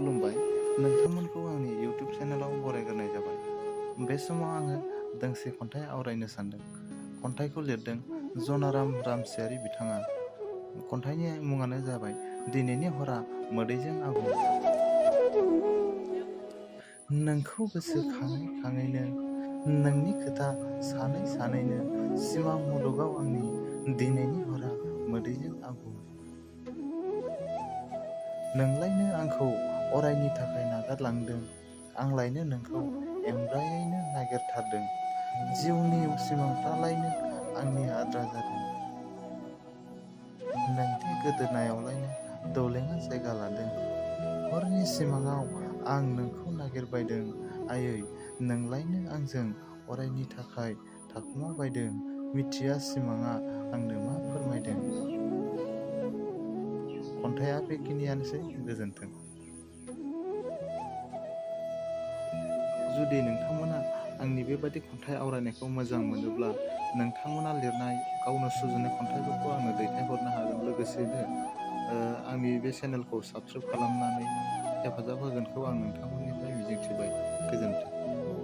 खुलुमबाय। नोंथांमोनखौ आंनि इउटुब चेनेलाव बरायग्रोनाय जाबाय। बे समाव आङो दोंसे खन्थाइ आवरायनो सानदों। खन्थाइखौ लिरदों जनाराम रामसियारि बिथाङा। खन्थाइनि मुङानो जाबाय दिनैनि हरा मोदैजों आबुं। नोंखौ गोसोखाङै खाङैनो नोंनि खोथा सानै सानैनो सिमां मुलुगाव आंनि दिनैनि हरा मोदैजों आबुं। नोंलायनो आंखौ अरायनि थाखाय नागारलांदों, आंलायनो नोंखौ एमब्रायैनो नागिरथारदों। जिउनि सिमांफ्रालायनो आंनि आद्रा जादों। नोंनि गोदोनायावलायनो दौलेङा जायगा लादों। हरनि सिमाङाव आं नोंखौ नागिरबायदों, आयै नोंलायनो आंजों अरायनि थाखाय थाखुमाबायदों। मिथिया सिमाङा आंनो मा फोरमायदों। खन्थाइया बेखिनियानोसै। गोजोन्थों। जुदि नोंथांमोना आंनि बेबादि खन्थाइ आवरायनायखौ मोजां मोनोब्ला नोंथांमोना लिरनाय गावनो सुजुनाय खन्थाइफोरखौ आंनो दैथायहरनो हागोन। लोगोसेनो आंनि बे चेनेलखौ साबस्क्राइब खालामनानै हेफाजाब होगोनखौ आं नोंथांमोननिफ्राय मिजिंथिबाय। गोजोन्थों।